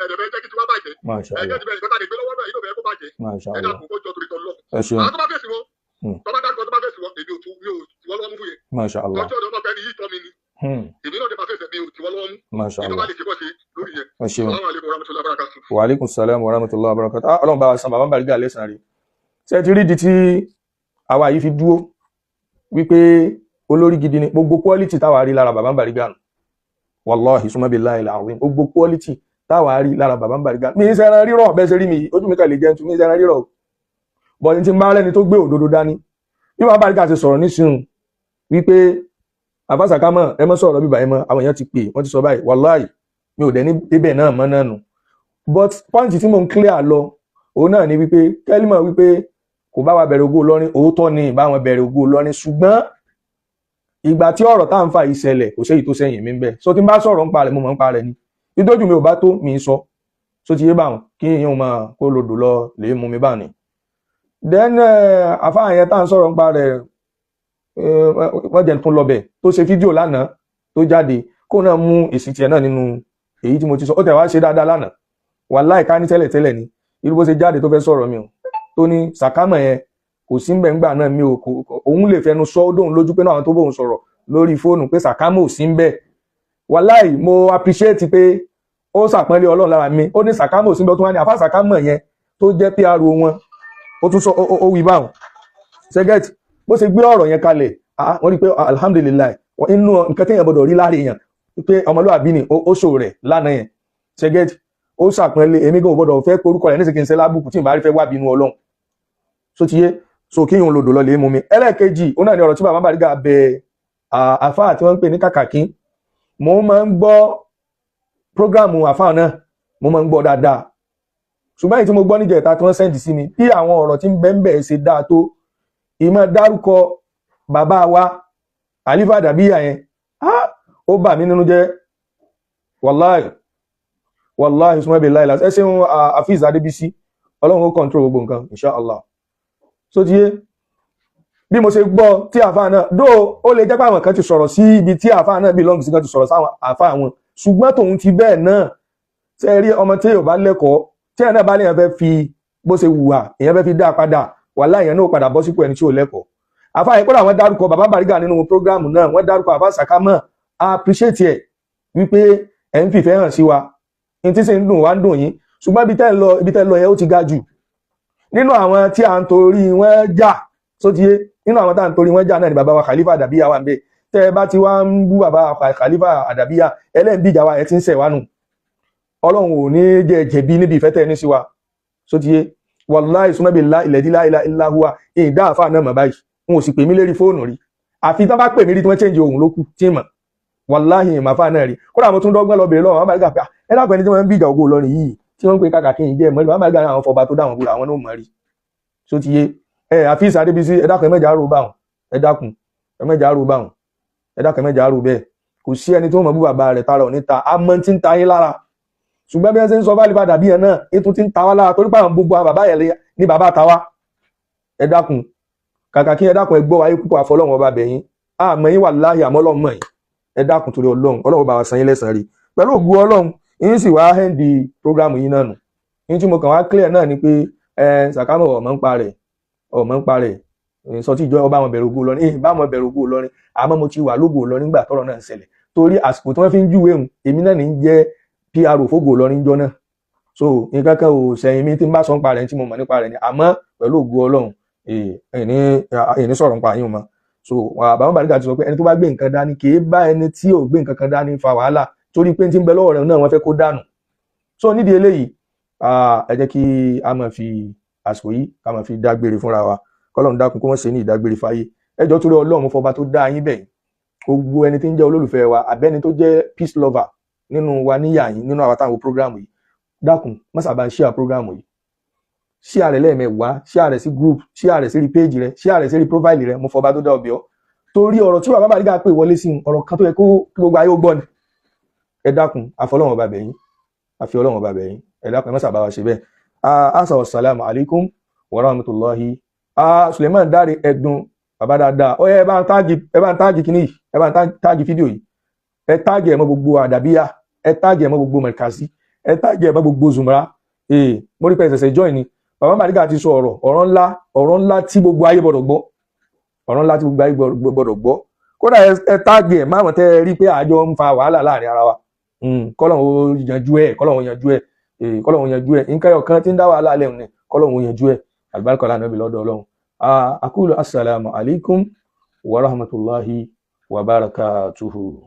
Ẹ̀rẹ̀ jẹ́ kí tiwa bàjẹ́. Masha Ẹgẹ́ Allah. ti bẹ́ẹ̀ ìkọ́ta lè gbé lọ́wọ́ náà yóò bẹ́ẹ̀ kó bàjẹ́. Masha Ẹ Allah. dákun kó jọ torí tọ́ lọ. Ẹ ṣeun. Àwọn tó bá fèsì wọn, tó bá dárúkọ tó bá fèsì wọn, èmi ò tún mi ò tiwọ́ lọ́wọ́ mú fún yẹn. Masha Allah. Ọjọ́ ọ̀dọ́ ọmọ ẹni yìí tọ́ mi ni. Èmi náà dé máa fèsì mi ò tiwọ́ lọ́wọ́ mú. Masha Ìjọba Allah. lè ṣe bọ́ ṣe lórí yẹn. Ẹ ṣeun. Assalamu alaikum warahmatullahi wabarakatuh. Wa alaikum salam wa rahmatullahi wa barakatuh. Ah, Ọlọ́run bá wa san bàbá Bariga lẹ́san rí. Ṣé ẹ ti rí di tí àwa yìí fi dúró wípé olórí gidi ni? Gbogbo quality táwa rí lára bàbá Bariga nù. Wallahi summa billahi al-azim. Gbogbo quality táwa rí lára bàbá Bariga. Mi ń sẹ́ran rírọ̀ bẹ́ẹ̀ ṣe rí mi yìí, ojú mi kà lè jẹun tún mi ń sẹ́ran rírọ̀. But ní ti ń bá rẹ́ni tó gbé òdodo dání, bí bàbá Bariga ṣe sọ̀rọ̀ nísìnyí wípé àfàsàkámọ̀ ẹ mọ́ sọ̀rọ̀ bíbá ẹ mọ́, àwọn èèyàn ti pè wọ́n ti sọ báyìí, wàláì mi ò dẹ̀ ní débẹ̀ náà mọ́ náà nù. But point tí mò ń clear lọ òun náà ni wípé kẹ́límọ̀ wípé kò bá wa bẹ̀rẹ̀ Ògo Ìlọrin, òótọ́ ni ìbá wọn bẹ̀rẹ̀ Ògo Ìlọrin, ṣùgbọ́n ìgbà tí ọ̀rọ̀ tá à ń fa ìṣẹ̀lẹ̀ kò séyìí tó sẹ́yìn mi ń bẹ̀. So tí n bá sọ̀rọ̀ ń parẹ̀, mo mọ̀ ń parẹ̀ ni, ìdójú mi ò bá tó mi ń sọ. So ti yé báwọn kí yín máa kó lodò lọ lè mú mi báni. Then àfáà yẹn tá à ń sọ̀rọ̀ ń parẹ̀, wọ́n jẹ́ tún lọ bẹ̀ tó ṣe fídíò lánàá tó jáde, kó náà mú èsì tiẹ̀ náà nínú èyí tí mo ti sọ. Ó tẹ̀ wá ṣe dáadáa lánàá, wàláì ká ní tẹ́lẹ̀ tẹ́lẹ̀ ni irú bó ṣe jáde tó fẹ́ sọ̀rọ̀ mi o, tó ní sàkámọ̀ yẹn kò sí ń bẹ̀ ńgbà náà, mi ò kò òun lè fẹnu sọ, ó dóun lójú pé náà àwọn tó bóun sọ̀rọ̀ lórí fóònù pé sàkámọ̀ ò sí ń bẹ̀. Wàláì mo appreciate pé ó ṣàpọ́nlé Ọlọ́run lára mi. Ó ní sàkámọ̀ ò sí ń bẹ̀, ó tún wá ní àfá sàkámọ̀ yẹn tó jẹ́ PRO wọn, ó tún sọ ó wí báwọn sẹ́gẹ̀tì bó ṣe gbé ọ̀rọ̀ yẹn kalẹ̀. Wọ́n rí pé alhamdulilayi, inú nǹkan téèyàn gbọ́dọ̀ rí lára èèyàn pé ọmọlúwàbí ni ó ṣò rẹ̀ lánàá yẹn sẹ́gẹ̀tì ó ṣàpọ́nlé. Èmi gan ò gbọ́dọ̀ fẹ́ porúkọ rẹ̀ níṣẹ́ kí n ṣe lábùkù tí n bá rí fẹ́ wá bínú Ọlọ́run. So ti yé, so kí yòó lodò lọ lè mú mi. Ẹlẹ́ẹ̀kejì ó náà ní ọ̀rọ̀ tí bàbá Bariga bẹ àfáà tí wọ́n ń pè ní Kàkàkí. Mo máa ń gbọ́ prógráàmù àfáà náà, mo máa ń gbọ́ dáadáa, ṣùgbọ́n èyí tí mo gbọ́ níjẹ̀ta tí wọ́n sẹ́ǹdì sí mi, bí àwọn ọ̀rọ̀ tí ń bẹ ń bẹ̀ ṣe dáa tó, ìmọ̀ dárúkọ bàbá wa Àlífà Àdàbíyà yẹn, ó bà mí nínú jẹ́. Wàláì wàláì súnmọ́ ibi láìláì. Ẹ ṣeun Hafiz Adébísí, Ọlọ́run ó kọ́ńtró gbogbo nǹkan inshallah. So ti yé bí mo ṣe gbọ́ tí àfáà náà dó, ó lè jẹ́ pé àwọn kan ti sọ̀rọ̀ sí ibi tí àfáà náà belong sí, kan ti sọ̀rọ̀ sáwọn àfáà wọn, ṣùgbọ́n tòun ti bẹ́ẹ̀ náà ṣe rí ọmọ tí yóò bá lẹ́kọ̀ọ́ tí ẹ̀ náà bá léèyàn fẹ́ fi bó ṣe wùwà èèyàn fẹ́ fi dá padà, wàláhì èèyàn náà padà bọ́ sípò ẹni tí ò lẹ́kọ̀ọ́. Àfáà yẹn kódà wọ́n dárúkọ bàbá Bariga nínú prógráàmù náà, wọ́n dárúkọ àfáà Sàkámọ̀. Appreciate ẹ̀ wípé ẹ̀ ń fìfẹ́ hàn sí wa, ní tí sì ń dùn wá ń dùn yín, ṣùgbọ́n ibi tẹ́ ń lọ, ibi tẹ́ ń lọ yẹn ó ti ga jù. Nínú àwọn tí à ń torí wọn jà, tó ti yé, nínú àwọn tá à ń torí wọn jà náà ni bàbá wa Khalifa Àdàbíyà wà ń bẹ. Tẹ́ ẹ bá ti wá ń bú bàbá Khalifa Àdàbíyà, ẹlẹ́ǹbíjà wa, ẹ ti ń sẹ̀ wá nù. Ọlọ́run ò ní jẹ́ jẹ̀bi níbi ìfẹ́ tẹ́ ẹ ní sí wa. Tó ti yé, wàláì súnmọ́bì lá ilẹ̀ dí láìlá ìláhùwà ìdá àfáà náà mọ̀ báyìí, n ò sì pè mí lérí fóònù rí, àfi tán bá pè mí rí tí wọ́n change ohùn ló kù tí mọ̀. Wàláhì ìmọ̀ àfáà náà rí. Kódà mo tún dọ́gbọ́n lọ bèèrè lọ́wọ́ àwọn Bariga pé ẹ dákun, ẹni tí wọ́n ń bíjà Ògo Ìlọrin yìí tí wọ́n ń pe Kàkàkí yìí jẹ́ mọ́rí, bàbá Bariga àwọn fọba tó dáwọn búra àwọn náà mọ̀ rí. So ti yé ẹ Hafiz Adébísí, ẹ dákun ẹ mẹ́jà rò báwọn, ẹ dákun ẹ mẹ́jà rò báwọn, ẹ dákun ẹ mẹ́jà rò bẹ́ẹ̀. Kò sí ẹni tó mọ̀ bú bàbá rẹ̀ tara ò ní ta, àmọ́ tí ń ta yín lára. Ṣùgbọ́n bí wọ́n ṣe ń sọ bá Àlífà Àdàbíyà náà, ètò tí ń ta wá lára torí pé àwọn gbogbo àwọn bàbá yẹn ní bàbá ta wá. Ẹ dákun Kàkàkí, ẹ dákun ẹ gbọ́ wáyé púpọ̀, àfọlọ́run ọba bẹ̀yìn àmọ́ yín, wàláhì àmọ́ Ọlọ́run mọ̀ yín. Ẹ dákun torí Ọlọ́run, Ọlọ́run bá wa san yín lẹ́san rí pẹ̀lú ògùn Ọlọ́run. Yín sì wá hẹ́ndì prógrámù yín náà nù. Yín tí mo kàn wá clear náà ni pé ẹ Sàkámọ̀ ọ̀mọ́ ń parẹ̀, ọ̀mọ́ ń parẹ̀ sọ tí ìjọ ọba wọn bẹ̀rù Ògo Ìlọrin, bá wọn bẹ̀rù Ògo Ìlọrin, àmọ́ mo ti wà lógo Ìlọrin nígbà tọ́rọ̀ náà ń ṣẹlẹ̀, torí àsìkò tí wọ́n fi ń júwèé hùn èmi náà ní ń jẹ́ PRO fógo Ìlọrin jọ náà. So nǹkan kan ò sẹ́yìn mi tí n bá sọ ń parẹ̀ tí mo mọ̀ nípa rẹ̀ ni, àmọ́ pẹ̀lú ògo Ọlọ́run ẹni sọ̀rọ̀ nípa yín mọ́. So bàbá Bariga ti sọ pé ẹni tó bá gbé nǹkan dání kì í bá ẹni tí ò gbé nǹkan kan dání fa wàhálà, torí pé tí ń bẹ lọ́wọ́ rẹ̀ náà wọ́n fẹ́ kó dànù. So nídìí eléyìí, ẹ jẹ́ kí a máa fi àsìkò yìí ká máa fi dágbére fúnra wa. Kọ́lọ́run dákun kó wọ́n ṣe ní ìdágbére fáyé. Ẹ jọ̀ọ́ torí Ọlọ́run, fọba tó dá yín bẹ́ẹ̀, gbogbo ẹni tí ń jẹ́ olólùfẹ́ wa àbẹ́ni tó jẹ́ peace lover nínú wa níyà yín, nínú àwọn táwọn program yìí, dákun má sábà ń share program yìí, share rẹ̀ lẹ́ẹ̀mẹwàá, share rẹ̀ sí group, share rẹ̀ sí page rẹ̀, share rẹ̀ sí profile rẹ̀. Mo fọba tó dá ọbẹ̀ ọ́, torí ọ̀rọ̀ tí bàbá Bariga pè wọlé sí, ọ̀rọ̀ kan tó yẹ kó gbogbo ayé ó gbọ́ ni. Ẹ dákun, àfọlọ́run ọba bẹ̀yìn, àfi Ọlọ́run ọba bẹ̀yìn, ẹ dákun ẹ má sábà wá ṣe bẹ́ẹ̀. Asa wassalamu alaikum wa rahmatullahi. Suleiman Dáre Ẹ̀dùn, bàbá dáadáa, ó yẹ ẹ bá ń táàgì, ẹ bá ń táàgì kíní yìí, ẹ bá ń táàgì fídíò yìí, ẹ táàgì ẹ mọ́ gbogbo Àdàbíyà, ẹ táàgì ẹ mọ́ gbogbo Mẹ̀kásí, ẹ táàgì ẹ mọ́ gbogbo Zumra. Mo rí pé ẹsẹ̀sẹ̀ join ni. Bàbá Bariga ti sọ ọ̀rọ̀, ọ̀rọ̀ ńlá, ọ̀rọ̀ ńlá tí gbogbo ayé gbọ́dọ̀ gbọ́, ọ̀rọ̀ ńlá tí gbogbo ayé gbọ́dọ̀ gbọ́. Kódà ẹ táàgì ẹ máwọn tẹ́ ẹ rí pé àjọ ń fa wàhálà láàrin ara wa. Kọ́lọ́hun ó yanjú ẹ̀, kọ́lọ́hun ó yanjú ẹ̀, kọ́lọ́hun ó yanjú ẹ̀. Nǹkan ẹyọ kan tí ń dá wàhálà lẹ́hùn ni, kọ́lọ́hun ó yanjú ẹ̀. Àlùbáríkà lánàá bí lọ́dọ̀ Ọlọ́run. Aqulu assalamu alaikum wa rahmatullahi wa barakatuhu.